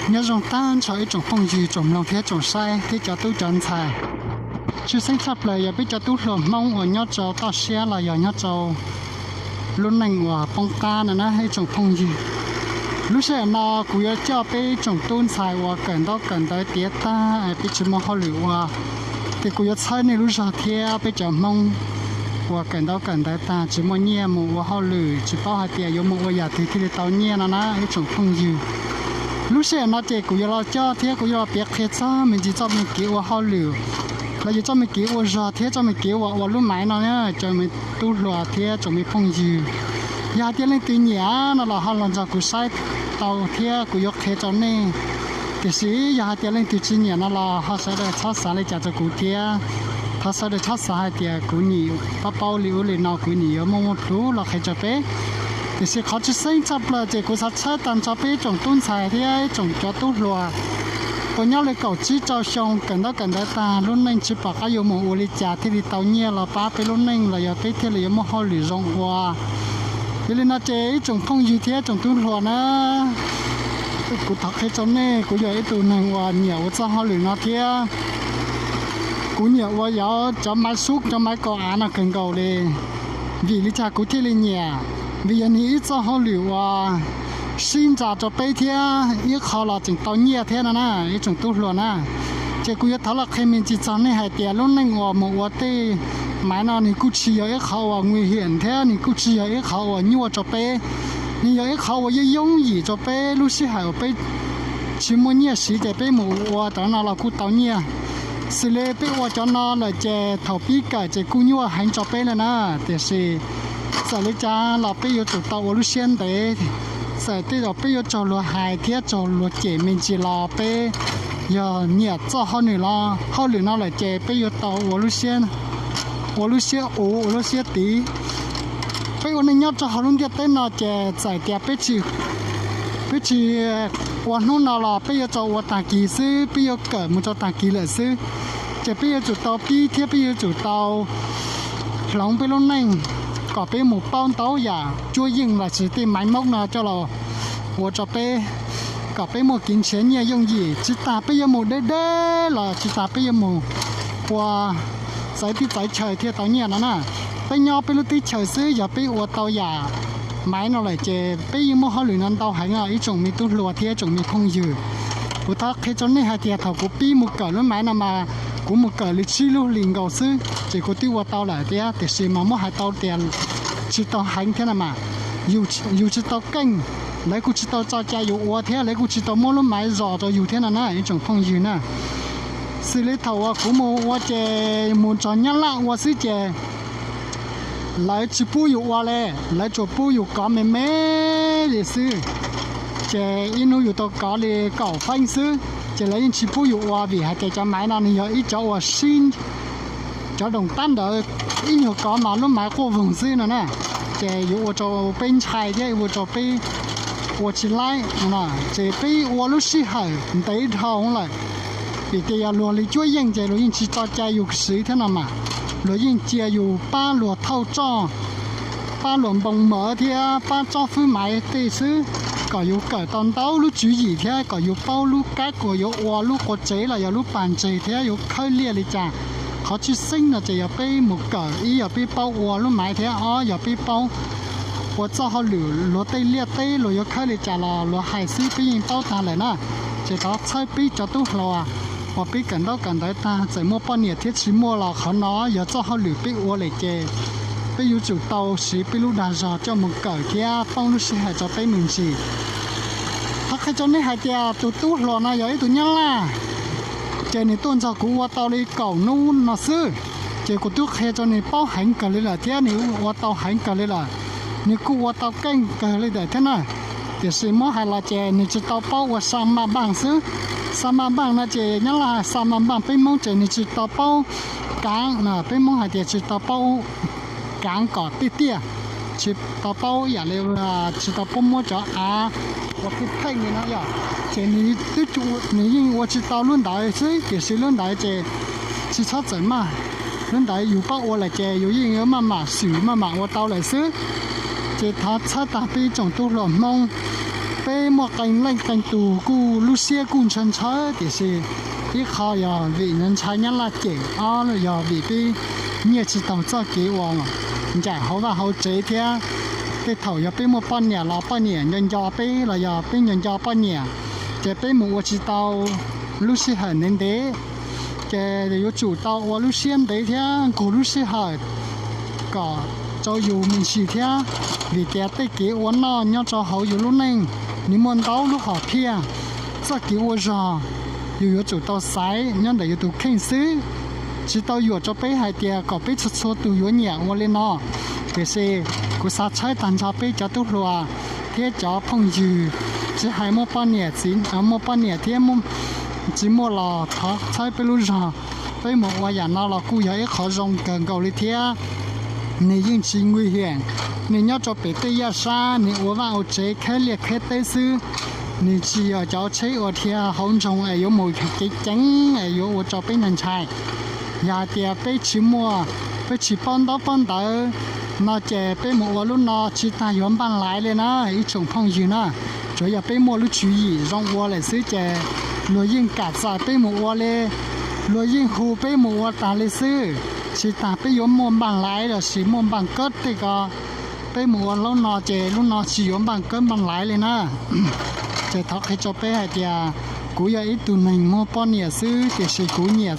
Nyob zoo tag nrho ib tsoom phooj ywg, tsoom mloog thiab tsoom saib thiab cov tub cov ntxhais. Tshwj xeeb tshaj plaws yog peb cov tub hluas Hmoob uas nyob rau toj siab los yog nyob rau lub neej uas poob qab no na ib tsoom phooj ywg. Lub sij hawm no kuv yuav coj peb ib tsoom tub ntxhais uas kawm ntaub kawm ntawv tiav tag es peb tsis muaj hauj lwm ua, ces kuv yuav txhawb nej lub zog thiab peb cov Hmoob uas kawm ntaub kawm ntawv tag tsis muaj nyiaj mus ua hauj lwm, tsis paub hais tias yuav mus ua yam twg thiaj li tau nyiaj no na ib tsoom phooj ywg. Lub sij hawm no ces kuv yuav los coj thiab kuv yuav los piav qhia txog me ntsis txoj me kev ua hauj lwm los yog txoj me kev ua zog thiab txoj me kev uas ua lub maiv no na cov me tub hluas thiab tsoom me phooj ywg. Yog hais tias leej twg nyiam no los ho los nrog kuv saib tau thiab kuv yuav qhia rau nej. Tiam sis yog hais tias leej twg tsis nyiam no los ho sawv daws txhob xav li cas rau kuv thiab, thov sawv daws txhob xav hais tias kuv nim paub paub li ub li no kuv nim yuav muaj muaj plhuav los qhia rau peb. Tiam sis qhov tshwj xeeb tshaj plaws ces kuv xav tshawb tag nrho peb ib tsoom tub ntxhais thiab ib tsoom cov tub hluas uas nyob li kaum tsib rau xyoo kawm ntaub kawm ntawv tag lub neej tsis pom qab yuav mus ua li cas thiaj li tau nyiaj los pab peb lub neej los yog peb thiaj li yuav muaj hauj lwm zoo ua. Yog li no ces ib tsoom phooj ywg thiab tsoom tub hluas na, kuv thov qhia rau nej, kuv yog ib tug neeg uas nyiam ua txoj hauj lwm no thiab kuv nyiam ua yov cov maiv sub cov maiv kaum av no kawg nkaus li. Vim li cas kuv thiaj li nyiam? Vim yog nws ib txoj hauj lwm uas sib ntsa rau peb thiab ib qho los tseem tau nyiaj thiab no na ib tsoom tub hluas na. Ces kuv yuav thov los qhia me ntsis txog nej hais tias lub neej uas mus ua tej maiv no nws kuj tsis yog ib qho uas nguy hiểm thiab nws kuj tsis yog ib qho uas nyuaj rau peb. Nws yog ib qho uas yooj yooj yim rau peb lub sij hawm uas peb tsis muaj nyiaj siv ces peb mus ua cov no los kuj tau nyiaj. Xws li peb ua cov no lawm ces thaum pib kawm ces kuj nyuaj heev rau peb lawm na. Tiam sis txawm li cas los peb yuav tsum tau ua lub siab ntev. Txawm tej zaum peb yuav raug luag hais thiab raug luag cem me ntsis los peb yog nyiam txoj hauj lwm no lawm ces peb yuav tau ua lub siab, ua lub siab uv ua lub siab tiv. Peb ua neej nyob rau hauv lub ntiaj teb no ces txawm tias peb tsis ua hnub no los peb yuav tau ua tag kis xwb, peb yuav kawm mus rau tag kis lawm xwb. Ces peb yuav tsum tau pib thiab peb yuav tsum tau hloov peb lub neej kom peb mus paub ntau yam cuab yeej los sis tej maiv mob no coj los ua rau peb, kom peb muaj kev nrhiav nyiaj yooj yim. Tsis tas peb yuav mus deb deb los tsis tas peb yuav mus ua txawv teb txawv chaw thiaj tau nyiaj no na. Peb nyob peb lub teb chaws xwb yog peb ua tau yam maiv no lawm ces peb yeej muaj hauj lwm no ntau heev os ib tsoom me tub hluas thiab tsoom me phooj ywg. Kuv thov qhia rau nej hais tias thaum kuv pib mus kawm lub maiv no mas kuv mus kawm li tsib lub hlis nkaus xwb ces kuv twb ua tau lawm thiab, tiam sis mas muab hais tau tias tsis tau heev thiab no mas, yus tsis tau keej, lawv kuj tsis tau tso cai yus ua thiab lawv kuj tsis tau muab lub maiv zos rau yus thiab no na ib tsoom phooj ywg na. Xws li thaum uas kuv mus ua ces mus nrog Nyab Laj ua xwb ces lawv tsis pub yus ua li, lawv tsuas pub yus kov me me li xwb. Ces ib hnub yus tau kov li kaum feeb xwb ces lawv yeej tsis pub yus ua vim hais tias cov maiv no nws yog ib cov uas sib, cov doos tab ntawd ib nyuag kov mas lub maiv quaj voog xwb no na. Ces yuav ua rau peb ntshai thiab ua rau peb ua tsis laib no, ces peb ua lub sij hawm ntev dhau lawm. Vim tias yog luag li cuab yeej ces luag yeej tsis tso cai yus siv thiab no mas, luag yeej cia yus pab luag thauj roj, pab luag npoo mov thiab pab tsob fwb maiv tej xwb, kom yus kawm tau ntau lub tswv yim thiab kom yus paub lub kab uas yuav ua lub qua tsev los yog lub pas ntses thiab yuav khawb liaj li cas. Qhov tshwj xeeb no ces yog peb mus kawm, ib yog peb paub ua lub maiv thiab ob yog peb paub ua txoj hauj lwm luag tej liaj teb luag yuav khawb li cas los luag hais xwb peb yeej paub tag lawm na. Ces thov txhawb peb cov tub hluas uas peb kawm ntaub kawm ntawv tag txawm muaj poj niam thiab tsis muaj los qhov no yog txoj hauj lwm peb ua lawm ces peb yuav tsum tau siv peb lub dag zog coj mus kawm thiab poob lub sij hawm rau peb me ntsis. Thov qhia rau nej hais tias tus tub hluas no yog ib tug Nyab Laj, ces nws tuaj nrog kuv ua tau li kaum hnub no xwb, ces kuv twb qhia rau nws paub heev kawg li lawm thiab nws ua tau heev kawg li lawm. Nws kuj ua tau keej kawg li lawm thiab na. Tiam sis muab hais los ces nws tsis tau paub ua xa ma npaj xwb. Xa ma npaj no ces Nyab Laj xa ma npaj, peb Hmoob ces nws tsis tau paub kaav no, peb Hmoob hais tias tsis tau paub kaav kom tiaj tiaj, tsis tau paub yam li, tsis tau paub muab cov av ua pheej pheej li no yom. Ces nws twb, nws yeej ua tsis tau lub ntawd xwb, tiam sis lub ntawd ces tsis txhob txawm maj. Lub ntawd yus paub ua lawm ces yus yeej yuav maj mam xwm maj mam ua tau lawm xwb. Ces thov txhawb tag peb ib tsoom tub hluas Hmoob, Peb muaj qee leej qee tus kuj lub siab kuj ntshaw ntshaw, tiam sis ib qho yog vim ntshai nyab laj cem, ob yog vim peb nyiaj tsis taug txoj kev uas ncaim hauv vaj hauv tsev thiab. Tej thaum yog peb muaj poj niam los poj niam nco nco peb los yog peb nco nco poj niam, ces peb mus ua tsis tau lub sij hawm ntev ntev. Ces yuav tsum tau ua lub siab ntev thiab nqug lub sij hawm kom rau yus me ntsis thiab, vim tias tej kev ua noj nyob rau hauv yus lub neej, nws muaj ntau lub hom phiaj. Txoj kev ua zog yus yuav tsum tau xaiv nyob ntawm yus tus kheej xwb, tsis tau yuam rau peb hais tias kom peb txhua txhua tus yuav nyiam ua li no. Tiam sis kuv xav tshawb tag nrho peb cov tub hluas thiab cov phooj ywg, tsis hais muaj poj niam txiv, muaj poj niam thiab tsis muaj los thov txhawb peb lub zog. Peb mus ua yam no los kuj yog ib qhov zoo kawg nkaus li thiab. Nws yeej tsis nqui hiam, nws nyob rau pem tej yaj sab, nws ua vaj ua tsev khab liaj khab teb xwb. Nws tsis yog cov tsheb ua dhia hauv nroog es yuav mus ceev ceev es yuav ua rau peb ntshai ntshai. Yog hais tias peb tsis muaj, peb tsis paub ntaub paub ntawv no ces peb mus ua lub no tsis tas yuav npaj laiv li na ib tsoom phooj ywg na. Tsuas yog peb muaj lub tswv yim zoo ua lawm xwb ces luag yeej kam txais peb mus ua li, luag yeej hu peb mus ua tag li xwb. Tsis tas peb yuav muaj npaj laiv los sis muaj npaj kab tej ko, peb mus ua lub no ces lub no tsis yuav npaj kab npaj laiv li na. Ces thov qhia rau peb hais tias kuv yog ib tug neeg muaj poj niam xwb tiam sis kuv nyiam